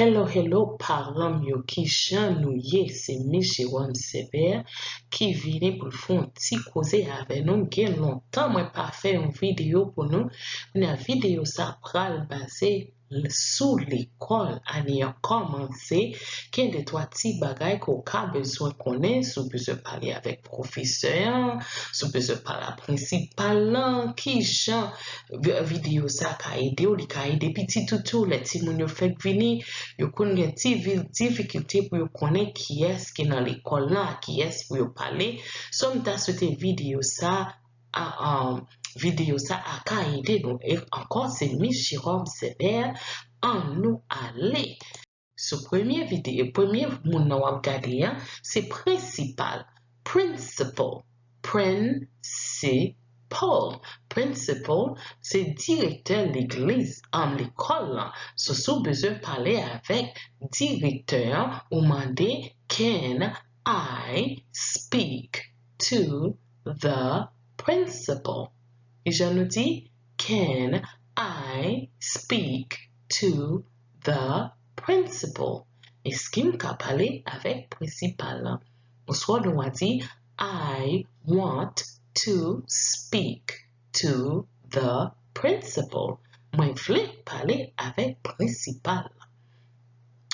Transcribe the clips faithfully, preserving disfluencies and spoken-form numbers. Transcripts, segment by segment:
Hello, hello, paran m yo, kijan nou ye? Se Miss Jerome Sévère ki vini pou l fè yon ti koze avè nou. Gen lontan mwen pa fè yon videyo pou nou. Kounye a videyo sa pral baze sou lekòl. Ane an kòmanse, gen de twa ti bagay ke w ka bezwen konnen, si w bezwen pale avèk pwofesè an, si w bezwen pale a prensipal lan, kijan vi- videyo sa ka ede w, li ka ede pitit ou tou, lè timoun yo fèk vini, yo konn gen ti vi- difikilte pou yo konnen kiyès ki nan lekòl lan, a kiyès pou yo pale. So, m ta swete videyo sa a, um, videyo sa a ka ede nou. E ankò, se Miss Jerome Sévère, ann nou ale. So, premye videyo, premye moun nan w ap gade an, se prensipal, principal, principal. Principal, se direktè legliz, an lekòl lan. So, si w bezwen pale avèk direktè an, ou mande, "Can I speak to the principal?" Kijan nou di? "Can I speak to the principal?" Èske m ka pale avèk prensipal lan? Oswa nou a di, "I want to speak to the principal." Mwen vle pale avèk prensipal lan.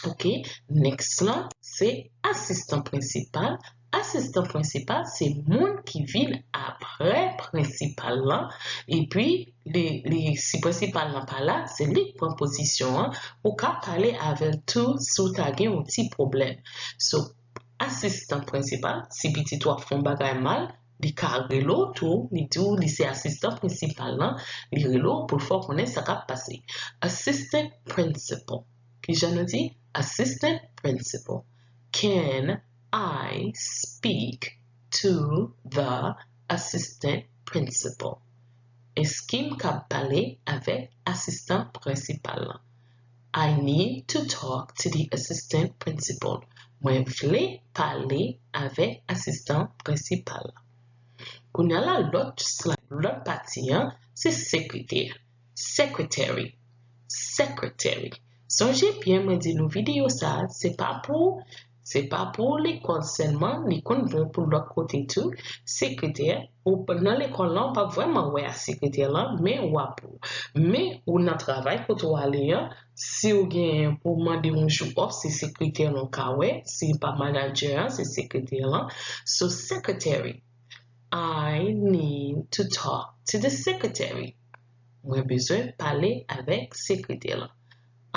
Ok, next lan, se asistan prensipal. Asistan prensipal, se moun ki vin apre prensipal lan. Epi, li, li, si prensipal lan pa la, se li k pran pozisyon an. Ou ka pale avè l tou si w ta gen yon ti pwoblèm. So, asistan prensipal, si pitit ou ap fè yon bagay mal, li ka rele w tou, li di w li se asistan prensipal lan, li rele w pou l fè w konnen sa k ap pase. Assistant principal. Kijan nou di? Assistant principal. Can I speak to the assistant principal? Èske m ka pale avèk asistan prensipal lan? I need to talk to the assistant principal. Mwen vle pale avèk asistan prensipal lan. Kounye a la, lòt slide, lòt pati an, se sekretè. Secretary. Secretary. Sonje byen mwen di nou videyo sa, se pa pou, se pa pou lekòl sèlman, li konn bon pou lòt kote tou. Sekretè, ou nan lekòl lan, ou p ap vrèman wè a sekretè lan, men w ap, men ou nan travay kote w ale an, si w gen pou mande yon jou off, se sekretè lan w ka wè, si pa manager an, se sekretè lan. So, secretary. I need to talk to the secretary. Mwen bezwen pale avèk sekretè lan.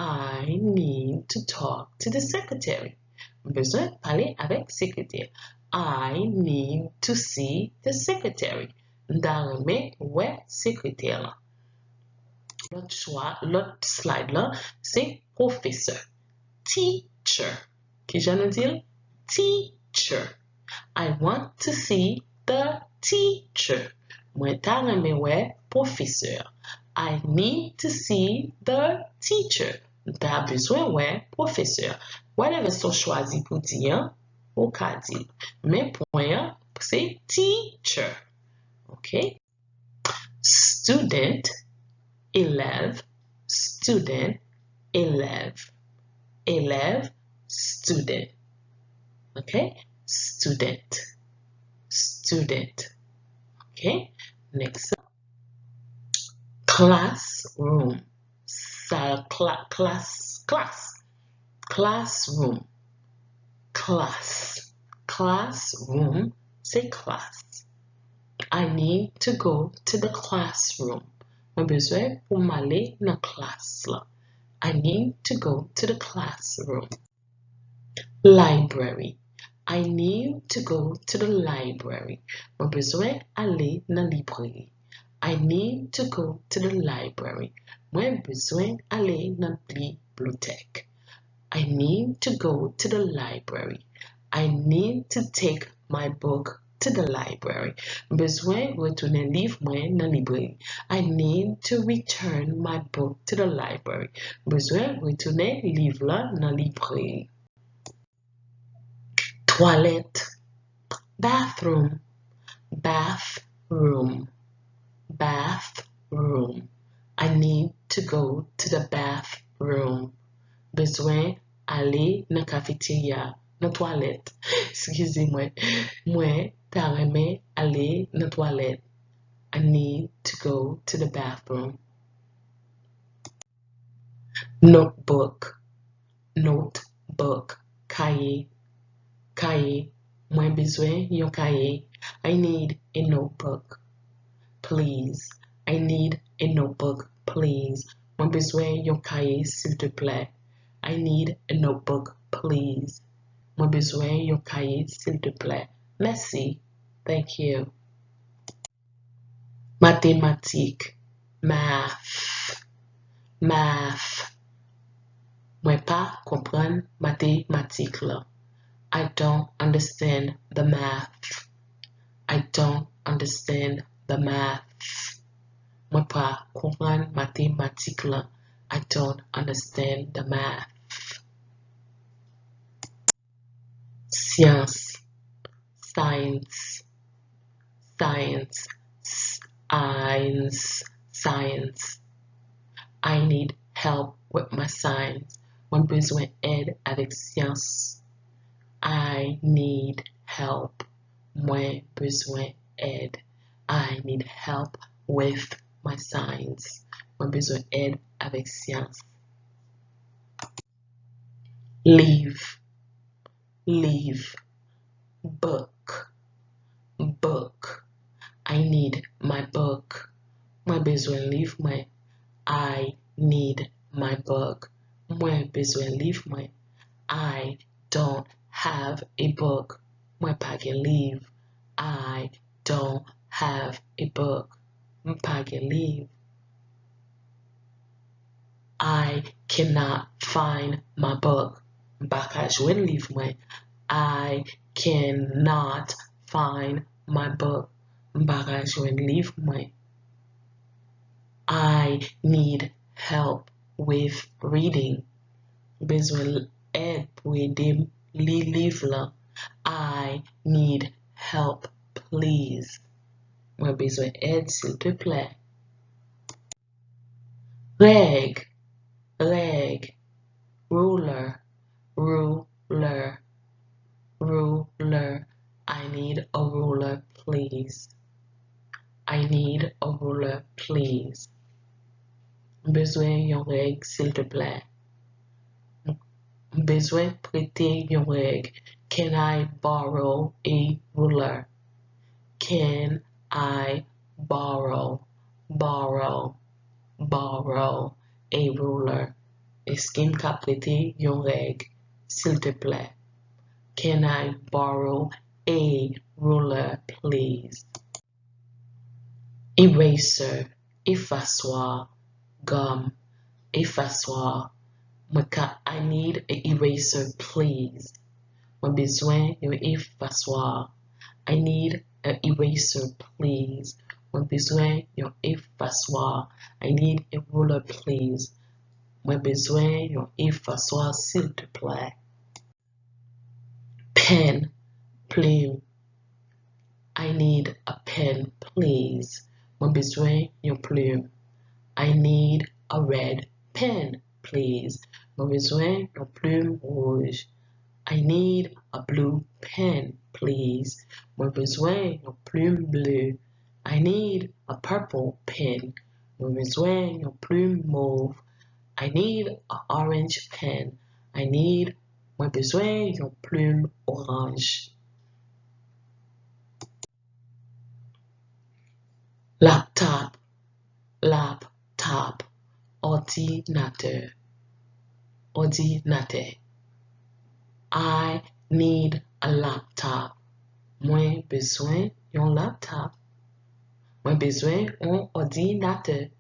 I need to talk to the secretary. Mwen bezwen pale avèk sekretè. I need to see the secretary. M ta renmen wè sekretè lan. Lòt chwa, lòt slide lan, se pwofesè. Teacher. Kijan nou di l? Teacher. I want to see the teacher. Mwen ta renmen wè pwofesè. I need to see the teacher. M ta bezwen wè pwofesè. Whatever sa w chwazi pou di an, ou ka di l. Men pwen an, se teacher. Ok? Student, elèv, student, elèv, elèv, student. Ok? Student, student. Ok? Next. Classroom. Sal kla, klas, klas. Classroom. Klas. Classroom, se klas. I need to go to the classroom. Mwen bezwen pou m ale nan klas la. I need to go to the classroom. Library. I need to go to the library. Mwen bezwen ale nan libreri. I need to go to the library. Mwen bezwen ale nan bibliyotèk. I need to go to the library. I need to take my book to the library. M bezwen retounen liv mwen nan libreri. I need to return my book to the library. M bezwen retounen liv la nan libreri. Twalèt. Bathroom. Bathroom. Bathroom. I need to go to the bathroom. bezwen ale nan kafeterya, nan twalèt. Eskize mwen. Mwen ta renmen ale nan twalèt. I need to go to the bathroom. Notebook. Notebook. Kaye. Kaye. Mwen bezwen yon kaye. I need a notebook, please. I need a notebook, please. Mwen bezwen yon kaye, silteplè. I need a notebook, please. Mwen bezwen yon kaye, silteplè. Mèsi. Thank you. Matematik. Math. Math. Mwen pa konprann matematik la. I don't understand the math. I don't understand the math. Mwen pa konprann matematik la. I don't understand the math. Syans. Science. Science. Science. Science. I need help with my science. Mwen bezwen èd avèk syans. I need help. Mwen bezwen èd. I need help with my science. Mwen bezwen èd avèk syans. Liv. Liv. Book. Book. I need my book. Mwen bezwen liv mwen. I need my book. Mwen bezwen liv mwen. I don't have a book. Mwen pa gen liv. I don't have a book. M pa gen liv. I cannot find my book. M pa ka jwenn liv mwen. I cannot find my book. M pa ka jwenn liv mwen. I need help with reading. M bezwen èd pou ede m li liv lan. I need help, please. Mwen bezwen èd, silteplè. Règ, règ. Ruler, ruler, ruler. I need a ruler, please. I need a ruler, please. M bezwen yon règ, silteplè. M bezwen prete yon règ. Can I borrow a ruler? Can I borrow, borrow, borrow a ruler? Èske m ka prete yon règ, silteplè? Can I borrow a ruler, please? Eraser, efaswa, gòm, efaswa. Mwen ka, I need a eraser, please. Mwen bezwen yon efaswa. I need a eraser, please. Mwen bezwen yon efaswa. I need a ruler, please. Mwen bezwen yon efaswa, silteplè. Pen, plim. I need a pen, please. Mwen bezwen yon plim. I need a red pen, please. Mwen bezwen yon plim wouj. I need a blue pen, please. Mwen bezwen yon plim ble. I need a purple pen. Mwen bezwen yon plim mov. I need a orange pen. I need, mwen bezwen yon plim oranj. Laptop, laptop, òdinatè, òdinatè. I need a laptop. Mwen bezwen yon laptop. Mwen bezwen yon òdinatè.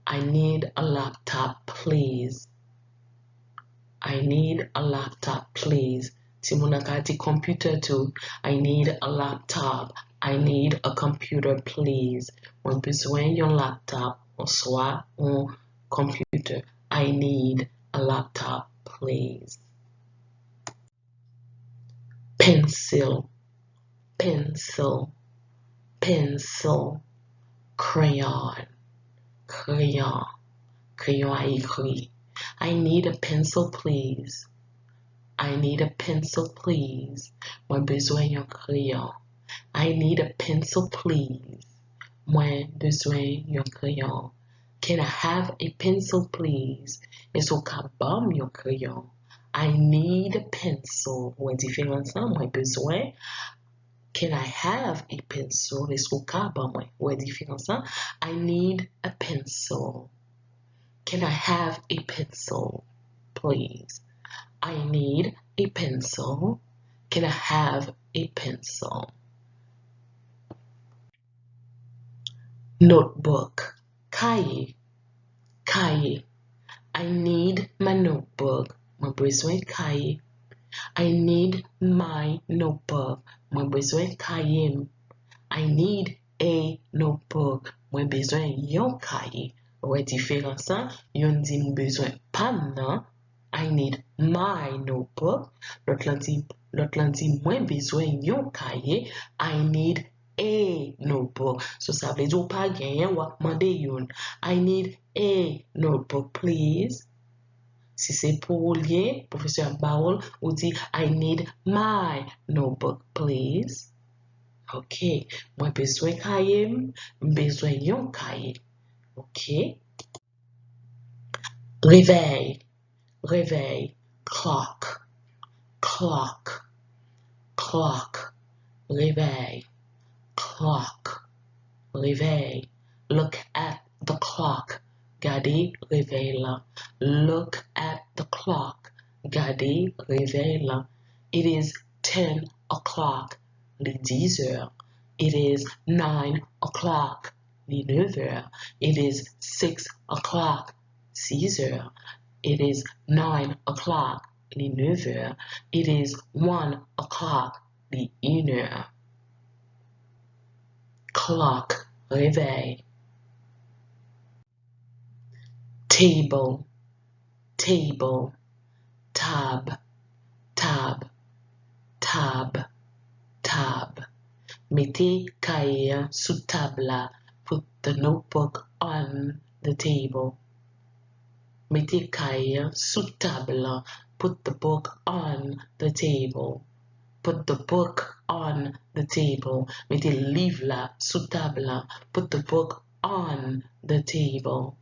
I need a laptop, please. I need a laptop, please. Timoun nan ka di computer tou. I need a laptop. I need a computer, please. Mwen bezwen yon laptop oswa yon computer. I need a laptop, please. Pensil, pensil, pensil. Crayon, kreyon, kreyon a ekri. I need a pencil, please. I need a pencil, please. Mwen bezwen yon kreyon. I need a pencil, please. Mwen bezwen yon kreyon. Can I have a pencil, please? Èske w ka ban m yon kreyon? I need a pencil. Ou wè diferans lan? Mwen bezwen. Can I have a pencil? Èske w ka ban mwen? Ou wè diferans lan? I need a pencil. Can I have a pencil, please? I need a pencil. Can I have a pencil? Notebook, kaye, kaye. I need my notebook. Mwen bezwen kaye. I need my notebook. Mwen bezwen kaye m. I need a notebook. Mwen bezwen yon kaye. Ou wè diferans lan? Youn di m bezwen pa m nan. I need my notebook. Lòt lan di, lòt lan di mwen bezwen yon kaye. I need a notebook. So sa vle di ou pa genyen, w ap mande youn. I need a notebook, please. Si se pou ou l ye, pwofesè ap ba ou l, ou di, I need my notebook, please. Ok. Mwen bezwen kaye m, m bezwen yon kaye. Ok. Revèy, revèy, clock, clock, clock, revèy, clock, revèy. Look at the clock. Gade revèy la. Look at the clock. Gade revèy la. It is ten o'clock. Li dizè. It is nine o'clock. Li nevè. It is six o'clock. Sizè. It is nine o'clock. Li nevè. It is one o'clock. Li inè. Clock, revèy. Table, table. Tab, tab, tab, tab. Mete kaye a sou tab la. Put the notebook on the table. Mete kaye a sou tab la. Put the book on the table. Put the book on the table. Mete liv la sou tab la. Put the book on the table.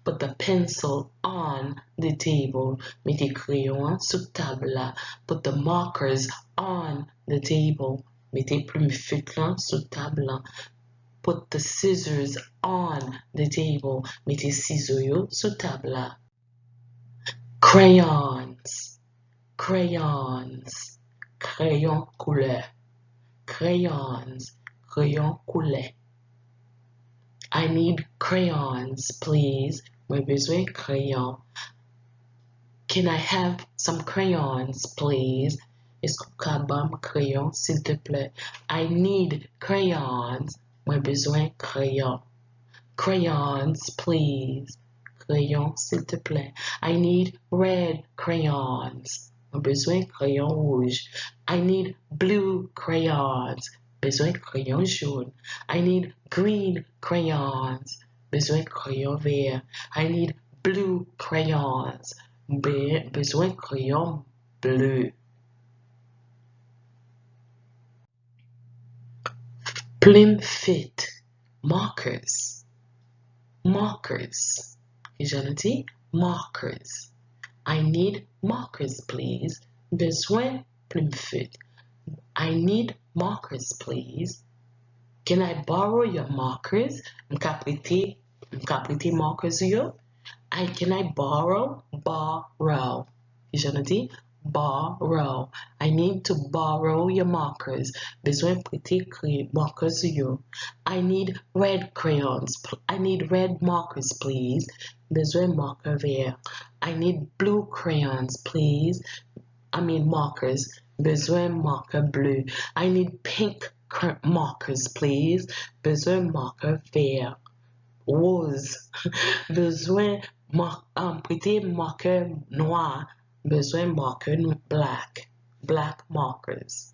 Put the pencil on the table. Mete kreyon an sou tab la. Put the markers on the table. Mete plim fèt lan sou tab la. Put the scissors on the table. Mete sizo yo sou tab la. Crayons. Crayons. Kreyon koulè. Crayons. Kreyon koulè. I need crayons, please. Mwen bezwen kreyon. Can I have some crayons, please? Èske w ka ban m kreyon, silteplè? I need crayons. Mwen bezwen kreyon. Crayons, please. Kreyon, silteplè. I need red crayons. Mwen bezwen kreyon wouj. I need blue crayons. Bezwen kreyon jòn. I need green crayons. Bezwen kreyon vè. I need blue crayons. Be-, bezwen kreyon ble. Plim fèt. Markers. Markers. Kijan nou di? Markers. I need markers, please. Bezwen plim fèt. I need markers, please. Can I borrow your markers? M ka prete, m ka prete markers ou yo? I, can I borrow? Borrow. Kijan nou di? Borrow. I need to borrow your markers. Bezwen prete kre-, markers ou yo. I need red crayons. Pl-, I need red markers, please. Bezwen makè vè. I need blue crayons, please. I mean markers. Bezwen makè ble. I need pink cr-, markers, please. Bezwen makè vè. Woz. Bezwen mak-, um, prete makè nwa. Bezwen makè n-, black. Black markers.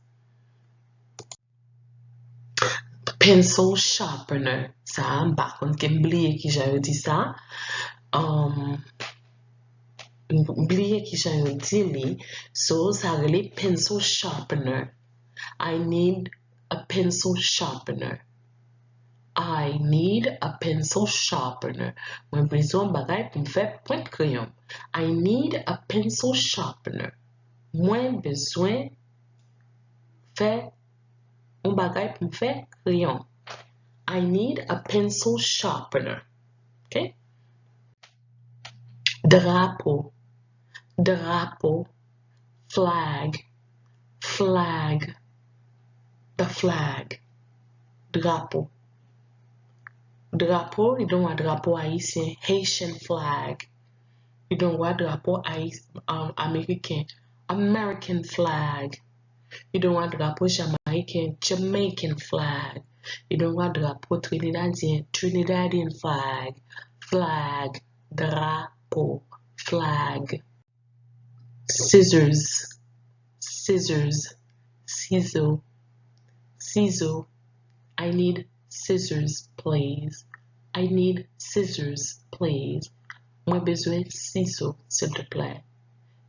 Pencil sharpener. Sa, m pa konn ke m bliye kijan yo di sa. Um, M bliye kijan yo di li. So, sa rele pencil sharpener. I need a pencil sharpener. I need a pencil sharpener. Mwen bezwen yon bagay pou m fè pwent kreyon. I need a pencil sharpener. Mwen bezwen fè yon bagay pou m fè kreyon. I need a pencil sharpener. Ok? Drapo. Drapo. Flag. Flag. The flag. Drapo. Drapo, li gen dwa drapo ayisyen, Haitian flag. Li gen dwa drapo ayi-, um, ameriken, American flag. Li gen dwa drapo jamayiken, Jamaican flag. Li gen dwa drapo trinidadyen, Trinidadian flag. Flag, drapo, flag. Scissors, scissors, sizo, sizo. I need scissors, please. I need scissors, please. Mwen bezwen sizo, silteplè.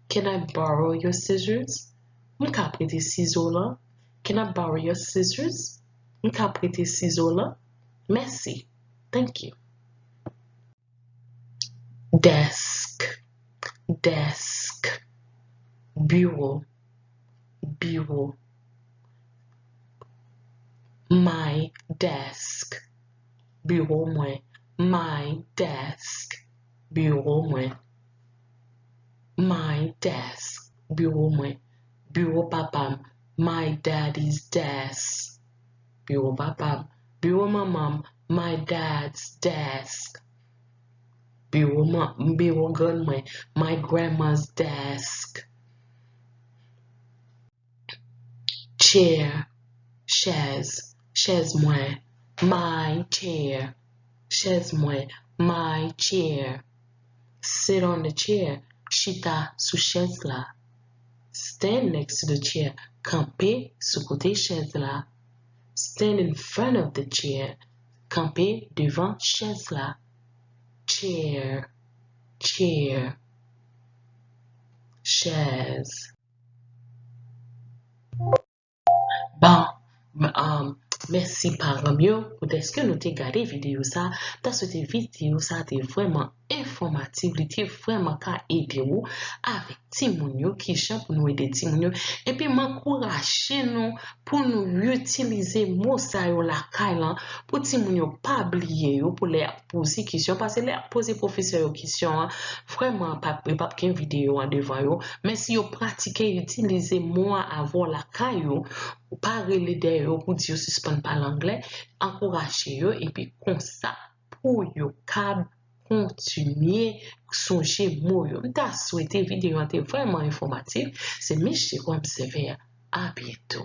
Can I borrow your scissors? M ka prete sizo w lan? Can I borrow your scissors? M ka prete sizo w lan? Mèsi. Thank you. Desk. Desk. Biwo. Biwo. My desk. Biwo mwen. My desk. Biwo mwen. My desk. Biwo mwen. Biwo papa m. My daddy's desk. Biwo papa m. Biwo manman m. My dad's desk. Biwo man-, biwo grann mwen. My grandma's desk. Chair, chèz, chèz mwen. My chair, chèz mwen. My chair. Sit on the chair, chita sou chèz la. Stand next to the chair, kanpe sou kote chèz la. Stand in front of the chair, kanpe devan chèz la. Chair, chair, chèz. Bon, m-, um, mèsi paran m yo pou dèske nou te gade videyo sa. M ta swete videyo sa te vrèman enfòmatif, li te vrèman ka ede w avèk timoun yo, kijan pou nou ede timoun yo. Epi m ankouraje nou pou nou itilize mo sa yo lakay lan, pou timoun yo pa bliye yo, pou lè y ap poze kesyon, paske lè y ap poze pwofesè yo kesyon an, vrèman, p ap, p ap gen videyo an devan yo, men si yo pratike itilize mo a avè w lakay yo, ou pa rele dèyè yo pou di yo sispann pale anglè, ankouraje yo, epi konsa, pou yo kab kontinye sonje mo yo. M ta swete videyo an te vrèman enfòmatif. Se Michie Kòm Sèvè. A byento.